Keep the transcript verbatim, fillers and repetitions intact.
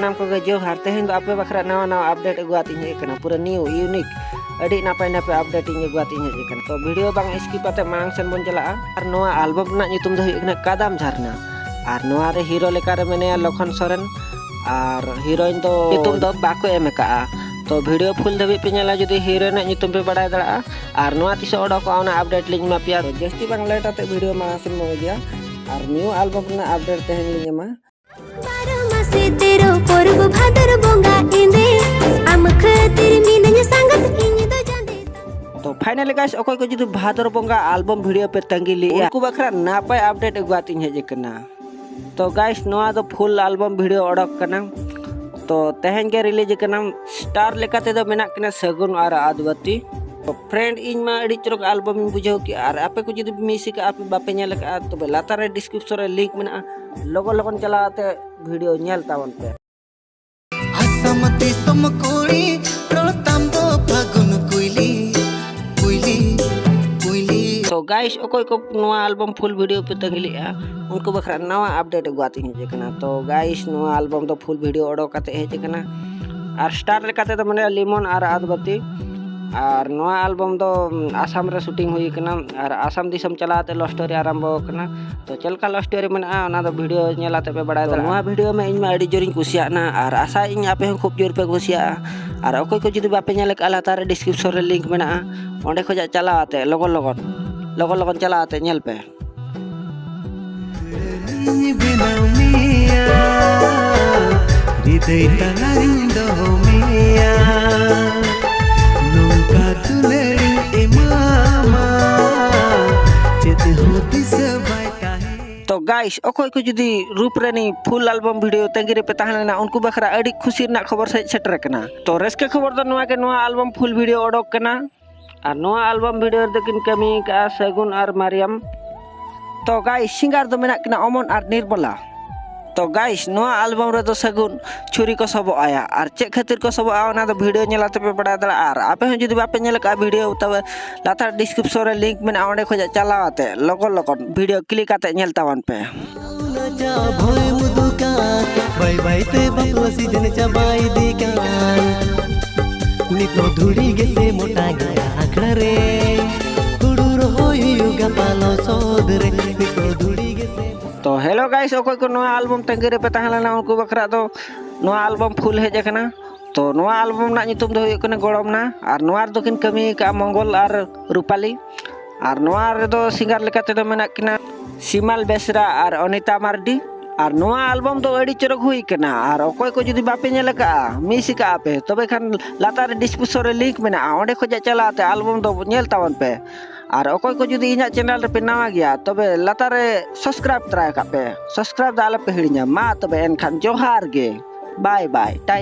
ᱥᱟᱱᱟᱢ ᱠᱚᱜᱮ ᱡᱚᱦᱟᱨ᱾ ᱛᱮᱦᱮᱧ ᱫᱚ ᱟᱯᱮ ᱵᱟᱠᱷᱨᱟ ᱱᱟᱣᱟ ᱱᱟᱣᱟ ᱟᱯᱰᱮᱴ ᱟᱹᱜᱩᱣᱟᱛᱤᱧ ᱦᱮᱡ ᱟᱠᱟᱱᱟ, ᱯᱩᱨᱟᱹ ᱱᱤᱭᱩ ᱤᱭᱩᱱᱤᱠ, ᱟᱹᱰᱤ ᱱᱟᱯᱟᱭ ᱱᱟᱯᱟᱭ ᱟᱯᱰᱮᱴ ᱤᱧ ᱟᱹᱜᱩᱣᱟᱛᱤᱧ ᱦᱮᱡ ᱟᱠᱟᱱᱟ᱾ ᱛᱚ ᱵᱷᱤᱰᱤᱭᱳ ᱵᱟᱝ ᱥᱠᱤᱯ ᱠᱟᱛᱮ ᱢᱟᱲᱟᱝ ᱥᱮᱱ ᱵᱚᱱ ᱪᱟᱞᱟᱜᱼᱟ᱾ ᱟᱨ ᱱᱚᱣᱟ ᱟᱞᱵᱚᱢ ᱨᱮᱱᱟᱜ ᱧᱩᱛᱩᱢ ᱫᱚ ᱦᱩᱭᱩᱜ ᱠᱟᱱᱟ ᱠᱟᱫᱟᱢ ᱡᱷᱟᱨᱱᱟ᱾ ᱟᱨ ᱱᱚᱣᱟ ᱨᱮ ᱦᱤᱨᱳ ᱞᱮᱠᱟᱨᱮ ᱢᱮᱱᱟᱭᱟ ᱞᱚᱠᱷᱚᱱ ᱥᱚᱨᱮᱱ, ᱟᱨ ᱦᱤᱨᱳᱭᱤᱱ ᱫᱚ ᱧᱩᱛᱩᱢ ᱫᱚ ᱵᱟᱠᱚ ᱮᱢ ᱟᱠᱟᱜᱼᱟ᱾ ᱛᱚ ᱵᱷᱤᱰᱤᱭᱳ ᱯᱷᱩᱞ ᱫᱷᱟᱹᱵᱤᱡ ᱯᱮ ᱧᱮᱞᱟ ᱡᱩᱫᱤ ᱦᱤᱨᱳᱭᱤᱱ ᱟᱜ ᱧᱩᱛᱩᱢ ᱯᱮ ᱵᱟᱲᱟᱭ ᱫᱟᱲᱮᱭᱟᱜᱼᱟ, ᱟᱨ ᱱᱚᱣᱟ ᱛᱤᱥᱚᱜ ᱚᱰᱚᱠᱚᱜᱼᱟ ᱚᱱᱟ ᱟᱯᱰᱮᱴ ᱞᱤᱧ ᱮᱢᱟ ᱯᱮᱭᱟ᱾ ᱛᱚ ᱡᱟᱹᱥᱛᱤ ᱵᱟᱝ ᱞᱮᱴ ᱟᱛᱮ ᱵᱷᱤᱰᱤᱭᱳ ᱢᱟᱲᱟᱝ ᱥᱮᱱ ᱵᱚᱱ ᱤᱫᱤᱭᱟ, ᱟᱨ ᱱᱤᱭᱩ ᱟᱞᱵᱚᱢ ᱨᱮᱱᱟᱜ ᱟᱯᱰᱮᱴ ᱛᱮᱦᱮᱧ ᱞᱤᱧ ᱮᱢᱟ᱾ ᱵᱟᱨᱚ ᱢᱟᱥᱮ ᱛᱮᱨᱚ ᱯᱚᱨᱚᱵᱽ ᱵᱷᱟᱫᱚᱨ ᱵᱚᱸᱜᱟ ᱮᱸᱫᱮ, ᱟᱢ ᱠᱷᱟᱹᱛᱤᱨ ᱢᱤᱱᱟᱹᱧᱟ ᱥᱟᱸᱜᱟᱛ ᱤᱧ ᱫᱚ ᱡᱟᱸᱫᱮ᱾ ᱛᱚ ᱯᱷᱟᱭᱱᱟᱞᱤ ᱜᱟᱭᱤᱥ, ᱚᱠᱚᱭ ᱠᱚ ᱡᱩᱫᱤ ᱵᱷᱟᱫᱚᱨ ᱵᱚᱸᱜᱟ ᱟᱞᱵᱚᱢ ᱵᱷᱤᱰᱤᱭᱳ ᱯᱮ ᱛᱟᱺᱜᱤ ᱞᱮᱫᱼᱟ, ᱩᱱᱠᱩ ᱵᱟᱠᱷᱨᱟ ᱱᱟᱯᱟᱭ ᱟᱯᱰᱮᱴ ᱟᱹᱜᱩᱣᱟᱛᱤᱧ ᱦᱮᱡ ᱟᱠᱟᱱᱟ᱾ ᱛᱚ ᱜᱟᱭᱤᱥ, ᱱᱚᱣᱟ ᱫᱚ ᱯᱷᱩᱞ ᱟᱞᱵᱚᱢ ᱵᱷᱤᱰᱤᱭᱳ ᱚᱰᱚᱠ ᱠᱟᱱᱟ᱾ ᱛᱚ ᱛᱮᱦᱮᱧ ᱜᱮ ᱨᱤᱞᱤᱡᱽ ᱟᱠᱟᱱᱟ᱾ ᱥᱴᱟᱨ ᱞᱮᱠᱟ ᱛᱮᱫᱚ ᱢᱮᱱᱟᱜ ᱠᱤᱱᱟ ᱥᱟᱹᱜᱩᱱ ᱟᱨ ᱟᱫᱽᱣᱟᱛᱤ᱾ ᱛᱚ ᱯᱷᱨᱮᱱᱰ, ᱤᱧ ᱢᱟ ᱟᱹᱰᱤ ᱪᱚᱨᱚᱠ ᱟᱞᱵᱚᱢ ᱤᱧ ᱵᱩᱡᱷᱟᱹᱣ ᱠᱮᱜᱼᱟ, ᱟᱨ ᱟᱯᱮ ᱠᱚ ᱡᱩᱫᱤ ᱯᱮ ᱢᱤᱥ ᱟᱠᱟᱫᱼᱟ, ᱟᱯᱮ ᱵᱟᱯᱮ ᱧᱮᱞ ᱟᱠᱟᱫᱼᱟ, ᱛᱚᱵᱮ ᱞᱟᱛᱟᱨ ᱨᱮ ᱰᱤᱥᱠᱨᱤᱯᱥᱚᱱ ᱨᱮ ᱞᱤᱝᱠ ᱢᱮᱱᱟᱜᱼᱟ, ᱞᱚᱜᱚᱱ ᱞᱚᱜᱚᱱ ᱪᱟᱞᱟᱣ ᱠᱟᱛᱮ ᱵᱷᱤᱰᱤᱭᱳ ᱧᱮᱞ ᱛᱟᱵᱚᱱ ᱯᱮ᱾ ᱟᱥᱟᱢ ᱫᱤᱥᱚᱢ ᱠᱩᱲᱤ, ᱨᱚᱲ ᱛᱟᱢ ᱫᱚ ᱯᱷᱟᱹᱜᱩᱱ ᱠᱩᱭᱞᱤ, ᱠᱩᱭᱞᱤ, ᱠᱩᱭᱞᱤ᱾ ᱛᱚ ᱜᱟᱭᱤᱥ, ᱚᱠᱚᱭ ᱠᱚ ᱱᱚᱣᱟ ᱟᱞᱵᱚᱢ ᱯᱷᱩᱞ ᱵᱷᱤᱰᱤᱭᱳ ᱯᱮ ᱛᱟᱺᱜᱤ ᱞᱮᱫᱼᱟ, ᱩᱱᱠᱩ ᱵᱟᱠᱷᱨᱟ ᱱᱟᱣᱟ ᱟᱯᱰᱮᱴ ᱟᱹᱜᱩᱣᱟᱛᱤᱧ ᱦᱮᱡ ᱟᱠᱟᱱᱟ᱾ ᱛᱚ ᱜᱟᱭᱤᱥ, ᱱᱚᱣᱟ ᱟᱞᱵᱚᱢ ᱫᱚ ᱯᱷᱩᱞ ᱵᱷᱤᱰᱤᱭᱳ ᱚᱰᱚᱠ ᱠᱟᱛᱮ ᱦᱮᱡ ᱟᱠᱟᱱᱟ᱾ ᱟᱨ ᱥᱴᱟᱨ ᱞᱮᱠᱟ ᱛᱮᱫᱚ ᱢᱮᱱᱟᱭᱟ ᱞᱤᱢᱚᱱ ᱟᱨ ᱟᱫᱽᱣᱟᱛᱤ᱾ ᱟᱨ ᱱᱚᱣᱟ ᱟᱞᱵᱚᱢ ᱫᱚ, ᱩᱢ, ᱟᱥᱟᱢ ᱨᱮ ᱥᱩᱴᱤᱝ ᱦᱩᱭ ᱟᱠᱟᱱᱟ, ᱟᱨ ᱟᱥᱟᱢ ᱫᱤᱥᱚᱢ ᱪᱟᱞᱟᱣ ᱠᱟᱛᱮ ᱞᱚᱵᱷ ᱥᱴᱳᱨᱤ ᱟᱨᱟᱢᱵᱚ ᱟᱠᱟᱱᱟ᱾ ᱛᱚ ᱪᱮᱫ ᱞᱮᱠᱟ ᱞᱚᱵᱷ ᱥᱴᱳᱨᱤ ᱢᱮᱱᱟᱜᱼᱟ, ᱚᱱᱟ ᱫᱚ ᱵᱷᱤᱰᱤᱭᱳ ᱧᱮᱞ ᱟᱛᱮ ᱯᱮ ᱵᱟᱲᱟᱭ ᱛᱚ ᱫᱟᱲᱮᱭᱟᱜᱼᱟ᱾ ᱱᱚᱣᱟ ᱵᱷᱤᱰᱤᱭᱳ ᱢᱟ ᱤᱧ ᱢᱟ ᱟᱹᱰᱤ ᱡᱳᱨᱤᱧ ᱠᱩᱥᱤᱭᱟᱜᱼᱟ, ᱟᱨ ᱟᱥᱟᱭᱟᱹᱧ ᱟᱯᱮ ᱦᱚᱸ ᱠᱷᱩᱵ ᱡᱳᱨ ᱯᱮ ᱠᱩᱥᱤᱭᱟᱜᱼᱟ᱾ ᱟᱨ ᱚᱠᱚᱭ ᱠᱚ ᱡᱩᱫᱤ ᱵᱟᱯᱮ ᱧᱮᱞ ᱟᱠᱟᱫᱼᱟ, ᱞᱟᱛᱟᱨ ᱨᱮ ᱰᱤᱥᱠᱨᱤᱯᱥᱚᱱ ᱨᱮ ᱞᱤᱝᱠ ᱢᱮᱱᱟᱜᱼᱟ, ᱚᱸᱰᱮ ᱠᱷᱚᱱᱟᱜ ᱪᱟᱞᱟᱣ ᱟᱛᱮ ᱞᱚᱜᱚᱱ ᱞᱚᱜᱚᱱ, ᱞᱚᱜᱚᱱ ᱞᱚᱜᱚᱱ ᱪᱟᱞᱟᱣ ᱟᱛᱮ ᱧᱮᱞ ᱯᱮ᱾ ᱤᱧ ᱵᱮᱱᱟᱣ ᱢᱮᱭᱟ, ᱦᱨᱤᱫᱟᱹᱭ ᱛᱟᱞᱟᱨᱤᱧ ᱫᱚᱦᱚ ᱢᱮᱭᱟ, ᱱᱚᱝᱠᱟ ᱫᱩᱞᱟᱹᱲᱤᱧ ᱮᱢᱟᱢᱟ, ᱪᱮᱫ ᱦᱚᱸ ᱫᱤᱥᱟᱹ ᱵᱟᱭ ᱛᱟᱦᱮᱸ᱾ ᱛᱚ ᱜᱟᱭᱤᱥ, ᱚᱠᱚᱭ ᱠᱚ ᱡᱩᱫᱤ ᱨᱩᱯ ᱨᱟᱱᱤ ᱯᱷᱩᱞ ᱟᱞᱵᱚᱢ ᱵᱷᱤᱰᱤᱭᱳ ᱛᱟᱺᱜᱤ ᱨᱮᱯᱮ ᱛᱟᱦᱮᱸ ᱞᱮᱱᱟ, ᱩᱱᱠᱩ ᱵᱟᱠᱷᱨᱟ ᱟᱹᱰᱤ ᱠᱷᱩᱥᱤ ᱨᱮᱱᱟᱜ ᱠᱷᱚᱵᱚᱨ ᱦᱮᱡ ᱥᱮᱴᱮᱨ ᱟᱠᱟᱱᱟ᱾ ᱛᱚ ᱨᱟᱹᱥᱠᱟᱹ ᱠᱷᱚᱵᱚᱨ ᱫᱚ ᱱᱚᱣᱟ ᱜᱮ, ᱱᱚᱣᱟ ᱟᱞᱵᱚᱢ ᱯᱷᱩᱞ ᱵᱷᱤᱰᱤᱭᱳ ᱚᱰᱚᱠ ᱠᱟᱱᱟ᱾ ᱟᱨ ᱱᱚᱣᱟ ᱟᱞᱵᱚᱢ ᱵᱷᱤᱰᱤᱭᱳ ᱨᱮᱫᱚ ᱠᱤᱱ ᱠᱟᱹᱢᱤ ᱟᱠᱟᱫᱼᱟ ᱥᱟᱹᱜᱩᱱ ᱟᱨ ᱢᱟᱨᱤᱭᱟᱢ᱾ ᱛᱚ ᱜᱟᱭᱤᱥ, ᱥᱤᱝᱜᱟᱨ ᱫᱚ ᱢᱮᱱᱟᱜ ᱠᱤᱱᱟ ᱚᱢᱚᱱ ᱟᱨ ᱱᱤᱨᱢᱚᱞᱟ᱾ ᱛᱚ ᱜᱟᱭᱤᱥ, ᱱᱚᱣᱟ ᱟᱞᱵᱚᱢ ᱨᱮᱫᱚ ᱥᱟᱹᱜᱩᱱ ᱪᱷᱩᱨᱤ ᱠᱚ ᱥᱚᱵᱚᱜ ᱟᱭᱟ, ᱟᱨ ᱪᱮᱫ ᱠᱷᱟᱹᱛᱤᱨ ᱠᱚ ᱥᱚᱵᱚᱜᱼᱟ, ᱚᱱᱟ ᱫᱚ ᱵᱷᱤᱰᱤᱭᱳ ᱧᱮᱞ ᱟᱛᱮ ᱯᱮ ᱵᱟᱲᱟᱭ ᱫᱟᱲᱮᱭᱟᱜᱼᱟ᱾ ᱟᱨ ᱟᱯᱮ ᱦᱚᱸ ᱡᱩᱫᱤ ᱵᱟᱯᱮ ᱧᱮᱞ ᱟᱠᱟᱫᱼᱟ ᱵᱷᱤᱰᱤᱭᱳ, ᱛᱚᱵᱮ ᱞᱟᱛᱟᱨ ᱰᱤᱥᱠᱨᱤᱯᱥᱚᱱ ᱨᱮ ᱞᱤᱝᱠ ᱢᱮᱱᱟᱜᱼᱟ, ᱚᱸᱰᱮ ᱠᱷᱚᱱᱟᱜ ᱪᱟᱞᱟᱣ ᱟᱛᱮ ᱞᱚᱜᱚᱱ ᱞᱚᱜᱚᱱ ᱵᱷᱤᱰᱤᱭᱳ ᱠᱞᱤᱠ ᱟᱛᱮ ᱧᱮᱞ ᱛᱟᱵᱚᱱ ᱯᱮ᱾ ᱵᱟᱭ ᱵᱟᱭᱛᱮ ᱵᱟᱯᱞᱟ ᱥᱤᱡᱤᱱ ᱪᱟᱵᱟ ᱤᱫᱤ ᱠᱟᱱ᱾ ᱱᱤᱛᱚᱜ ᱫᱷᱩᱲᱤ ᱜᱮᱥᱮ ᱢᱚᱴᱟ ᱜᱮᱭᱟ ᱟᱠᱷᱲᱟ ᱨᱮ᱾ ᱦᱩᱲᱩ ᱨᱚᱦᱚᱭ ᱦᱩᱭᱩᱜ ᱜᱟᱯᱟ ᱞᱚᱥᱚᱫ ᱨᱮ᱾ ᱱᱤᱛᱚᱜ ᱫᱷᱩᱲᱤ ᱜᱮᱥᱮ ᱛᱚ ᱦᱮᱞᱳ ᱜᱟᱭᱥ, ᱚᱠᱚᱭ ᱠᱚ ᱱᱚᱣᱟ ᱟᱞᱵᱚᱢ ᱛᱟᱺᱜᱤ ᱨᱮᱯᱮ ᱛᱟᱦᱮᱸ ᱞᱮᱱᱟ, ᱩᱱᱠᱩ ᱵᱟᱠᱷᱨᱟ ᱫᱚ ᱱᱚᱣᱟ ᱟᱞᱵᱚᱢ ᱯᱷᱩᱞ ᱦᱮᱡ ᱟᱠᱟᱱᱟ᱾ ᱛᱚ ᱱᱚᱣᱟ ᱟᱞᱵᱚᱢ ᱨᱮᱱᱟᱜ ᱧᱩᱛᱩᱢ ᱫᱚ ᱦᱩᱭᱩᱜ ᱠᱟᱱᱟ ᱜᱚᱲᱚᱢᱱᱟ, ᱟᱨ ᱱᱚᱣᱟ ᱨᱮᱫᱚ ᱠᱤᱱ ᱠᱟᱹᱢᱤ ᱟᱠᱟᱫᱼᱟ ᱢᱚᱝᱜᱚᱞ ᱟᱨ ᱨᱩᱯᱟᱞᱤ᱾ ᱟᱨ ᱱᱚᱣᱟ ᱨᱮᱫᱚ ᱥᱤᱝᱜᱟᱨ ᱞᱮᱠᱟ ᱛᱮᱫᱚ ᱢᱮᱱᱟᱜ ᱠᱤᱱᱟ ᱥᱤᱢᱟᱞ ᱵᱮᱥᱨᱟ ᱟᱨ ᱚᱱᱤᱛᱟ ᱢᱟᱨᱰᱤ᱾ ᱟᱨ ᱱᱚᱣᱟ ᱟᱞᱵᱚᱢ ᱫᱚ ᱟᱹᱰᱤ ᱪᱚᱨᱚᱠ ᱦᱩᱭ ᱠᱟᱱᱟ, ᱟᱨ ᱚᱠᱚᱭ ᱠᱚ ᱡᱩᱫᱤ ᱵᱟᱯᱮ ᱧᱮᱞ ᱟᱠᱟᱫᱼᱟ, ᱢᱤᱥ ᱟᱠᱟᱫᱼᱟ ᱯᱮ, ᱛᱚᱵᱮ ᱠᱷᱟᱱ ᱞᱟᱛᱟᱨ ᱨᱮ ᱰᱤᱥᱠᱨᱤᱯᱥᱚᱱ ᱨᱮ ᱞᱤᱝᱠ ᱢᱮᱱᱟᱜᱼᱟ, ᱚᱸᱰᱮ ᱠᱷᱚᱱᱟᱜ ᱪᱟᱞᱟᱣ ᱛᱮ ᱟᱞᱵᱚᱢ ᱫᱚ ᱧᱮᱞ ᱛᱟᱵᱚᱱ ᱯᱮ᱾ ᱟᱨ ᱚᱠᱚᱭ ᱠᱚ ᱡᱩᱫᱤ ᱤᱧᱟᱹᱜ ᱪᱮᱱᱮᱞ ᱨᱮᱯᱮ ᱱᱟᱣᱟ ᱜᱮᱭᱟ, ᱛᱚᱵᱮ ᱞᱟᱛᱟᱨ ᱨᱮ ᱥᱟᱵᱥᱠᱨᱟᱭᱤᱵ ᱛᱚᱨᱟ ᱟᱠᱟᱫ ᱯᱮ᱾ ᱥᱟᱵᱥᱠᱨᱟᱭᱤᱵ ᱫᱚ ᱟᱞᱚᱯᱮ ᱦᱤᱲᱤᱧᱟ᱾ ᱢᱟ ᱛᱚᱵᱮ ᱮᱱᱠᱷᱟᱱ ᱡᱚᱦᱟᱨ ᱜᱮ, ᱵᱟᱭ ᱵᱟᱭ, ᱴᱟᱭ᱾